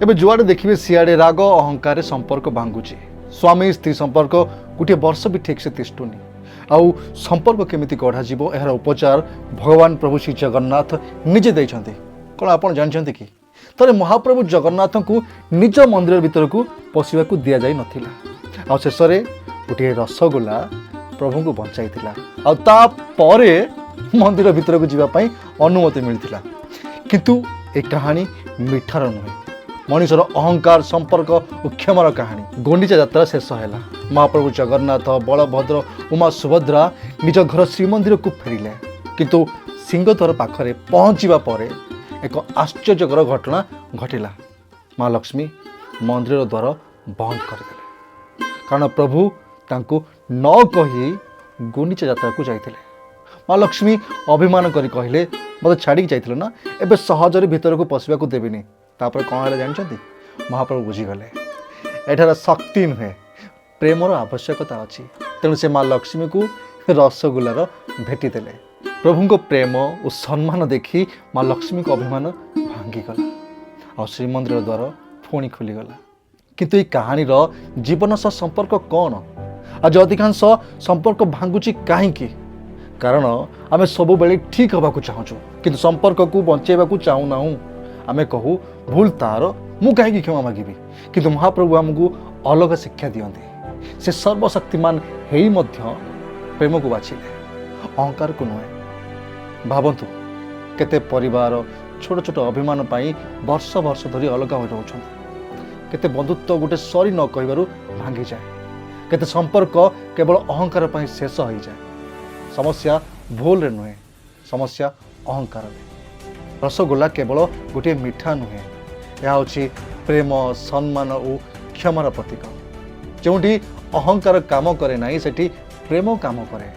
ଏବେ ଯୁଆଡ଼େ ଦେଖିବେ ସିଆଡ଼େ ରାଗ ଅହଙ୍କାରରେ ସମ୍ପର୍କ ଭାଙ୍ଗୁଛି। ସ୍ୱାମୀ ସ୍ତ୍ରୀ ସମ୍ପର୍କ ଗୋଟିଏ ବର୍ଷ ବି ଠିକ୍ ସେ ତିଷ୍ଠୁନି। ଆଉ ସମ୍ପର୍କ କେମିତି ଗଢ଼ାଯିବ, ଏହାର ଉପଚାର ଭଗବାନ ପ୍ରଭୁ ଶ୍ରୀ ଜଗନ୍ନାଥ ନିଜେ ଦେଇଛନ୍ତି। କ'ଣ ଆପଣ ଜାଣିଛନ୍ତି କି, ଥରେ ମହାପ୍ରଭୁ ଜଗନ୍ନାଥଙ୍କୁ ନିଜ ମନ୍ଦିର ଭିତରକୁ ପଶିବାକୁ ଦିଆଯାଇ ନଥିଲା। ଆଉ ଶେଷରେ ଗୋଟିଏ ରସଗୋଲା ପ୍ରଭୁଙ୍କୁ ବଞ୍ଚାଇଥିଲା ଆଉ ତାପରେ ମନ୍ଦିର ଭିତରକୁ ଯିବା ପାଇଁ ଅନୁମତି ମିଳିଥିଲା। କିନ୍ତୁ ଏ କାହାଣୀ ମିଠାର ନୁହେଁ, ମଣିଷର ଅହଙ୍କାର, ସମ୍ପର୍କ ଓ କ୍ଷମାର କାହାଣୀ। ଗୁଣ୍ଡିଚା ଯାତ୍ରା ଶେଷ ହେଲା। ମହାପ୍ରଭୁ ଜଗନ୍ନାଥ, ବଳଭଦ୍ର ଓ ମା ସୁଭଦ୍ରା ନିଜ ଘର ଶ୍ରୀମନ୍ଦିରକୁ ଫେରିଲେ। କିନ୍ତୁ ସିଂହଦ୍ୱାର ପାଖରେ ପହଞ୍ଚିବା ପରେ ଏକ ଆଶ୍ଚର୍ଯ୍ୟକର ଘଟଣା ଘଟିଲା। ମା ଲକ୍ଷ୍ମୀ ମନ୍ଦିରର ଦ୍ୱାର ବନ୍ଦ କରିଦେଲେ, କାରଣ ପ୍ରଭୁ ତାଙ୍କୁ ନ କହି ଗୁଣ୍ଡିଚା ଯାତ୍ରାକୁ ଯାଇଥିଲେ। ମା ଲକ୍ଷ୍ମୀ ଅଭିମାନ କରି କହିଲେ, "ମୋତେ ଛାଡ଼ିକି ଯାଇଥିଲ ନା, ଏବେ ସହଜରେ ଭିତରକୁ ପଶିବାକୁ ଦେବିନି।" ତାପରେ କ'ଣ ହେଲା ଜାଣିଛନ୍ତି? ମହାପ୍ରଭୁ ବୁଝିଗଲେ, ଏଠାରେ ଶକ୍ତି ନୁହେଁ, ପ୍ରେମର ଆବଶ୍ୟକତା ଅଛି। ତେଣୁ ସେ ମା ଲକ୍ଷ୍ମୀକୁ ରସଗୋଲାର ଭେଟି ଦେଲେ। ପ୍ରଭୁଙ୍କ ପ୍ରେମ ଓ ସମ୍ମାନ ଦେଖି ମା ଲକ୍ଷ୍ମୀଙ୍କ ଅଭିମାନ ଭାଙ୍ଗିଗଲା ଆଉ ଶ୍ରୀମନ୍ଦିର ଦ୍ୱାର ପୁଣି ଖୋଲିଗଲା। କିନ୍ତୁ ଏଇ କାହାଣୀର ଜୀବନ ସହ ସମ୍ପର୍କ କ'ଣ? ଆଜି ଅଧିକାଂଶ ସମ୍ପର୍କ ଭାଙ୍ଗୁଛି କାହିଁକି? କାରଣ ଆମେ ସବୁବେଳେ ଠିକ୍ ହେବାକୁ ଚାହୁଁଛୁ, କିନ୍ତୁ ସମ୍ପର୍କକୁ ବଞ୍ଚେଇବାକୁ ଚାହୁଁନାହୁଁ। ଆମେ କହୁ, "ଭୁଲ ତାର, ମୁଁ କାହିଁକି କ୍ଷମା ମାଗିବି?" କିନ୍ତୁ ମହାପ୍ରଭୁ ଆମକୁ ଅଲଗା ଶିକ୍ଷା ଦିଅନ୍ତି। ସେ ସର୍ବଶକ୍ତିମାନ ହେଇ ମଧ୍ୟ ପ୍ରେମକୁ ବାଛିଲେ, ଅହଙ୍କାରକୁ ନୁହେଁ। ଭାବନ୍ତୁ, କେତେ ପରିବାର ଛୋଟ ଛୋଟ ଅଭିମାନ ପାଇଁ ବର୍ଷ ବର୍ଷ ଧରି ଅଲଗା ହୋଇ ରହୁଛନ୍ତି। କେତେ ବନ୍ଧୁତ୍ୱ ଗୋଟେ ସରି ନ କହିବାରୁ ଭାଙ୍ଗିଯାଏ। କେତେ ସମ୍ପର୍କ କେବଳ ଅହଙ୍କାର ପାଇଁ ଶେଷ ହୋଇଯାଏ। ସମସ୍ୟା ଭୁଲରେ ନୁହେଁ, ସମସ୍ୟା ଅହଙ୍କାରରେ। ରସଗୋଲା କେବଳ ଗୋଟିଏ ମିଠା ନୁହେଁ, ଏହା ହେଉଛି ପ୍ରେମ, ସମ୍ମାନ ଓ କ୍ଷମାର ପ୍ରତୀକ। ଯେଉଁଠି ଅହଙ୍କାର କାମ କରେ ନାହିଁ, ସେଠି ପ୍ରେମ କାମ କରେ।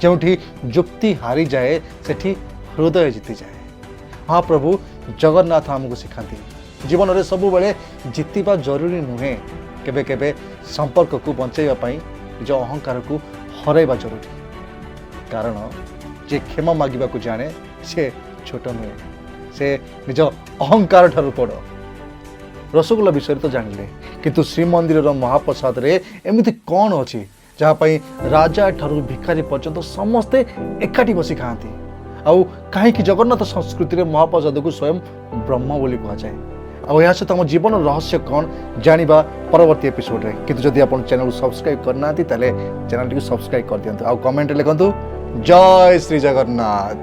ଯେଉଁଠି ଯୁକ୍ତି ହାରିଯାଏ, ସେଠି ହୃଦୟ ଜିତିଯାଏ। ମହାପ୍ରଭୁ ଜଗନ୍ନାଥ ଆମକୁ ଶିଖାନ୍ତି, ଜୀବନରେ ସବୁବେଳେ ଜିତିବା ଜରୁରୀ ନୁହେଁ। କେବେ କେବେ ସମ୍ପର୍କକୁ ବଞ୍ଚାଇବା ପାଇଁ ନିଜ ଅହଙ୍କାରକୁ ହରାଇବା ଜରୁରୀ। କାରଣ ଯିଏ କ୍ଷମା ମାଗିବାକୁ ଜାଣେ, ସେ ଛୋଟ ନୁହେଁ, ସେ ନିଜ ଅହଙ୍କାର ଠାରୁ ବଡ଼। ରସଗୋଲା ବିଷୟରେ ତ ଜାଣିଲେ, କିନ୍ତୁ ଶ୍ରୀମନ୍ଦିରର ମହାପ୍ରସାଦରେ ଏମିତି କ'ଣ ଅଛି, ଯାହା ପାଇଁ ରାଜା ଠାରୁ ଭିକାରୀ ପର୍ଯ୍ୟନ୍ତ ସମସ୍ତେ ଏକାଠି ବସି ଖାଆନ୍ତି? ଆଉ କାହିଁକି ଜଗନ୍ନାଥ ସଂସ୍କୃତିରେ ମହାପ୍ରସାଦକୁ ସ୍ୱୟଂ ବ୍ରହ୍ମ ବୋଲି କୁହାଯାଏ? ଆଉ ଏହା ସହିତ ଆମ ଜୀବନର ରହସ୍ୟ କ'ଣ, ଜାଣିବା ପରବର୍ତ୍ତୀ ଏପିସୋଡ଼ରେ। କିନ୍ତୁ ଯଦି ଆପଣ ଚ୍ୟାନେଲକୁ ସବସ୍କ୍ରାଇବ୍ କରିନାହାନ୍ତି, ତାହେଲେ ଚ୍ୟାନେଲଟିକୁ ସବସ୍କ୍ରାଇବ୍ କରିଦିଅନ୍ତୁ ଆଉ କମେଣ୍ଟରେ ଲେଖନ୍ତୁ, "ଜୟ ଶ୍ରୀ ଜଗନ୍ନାଥ।"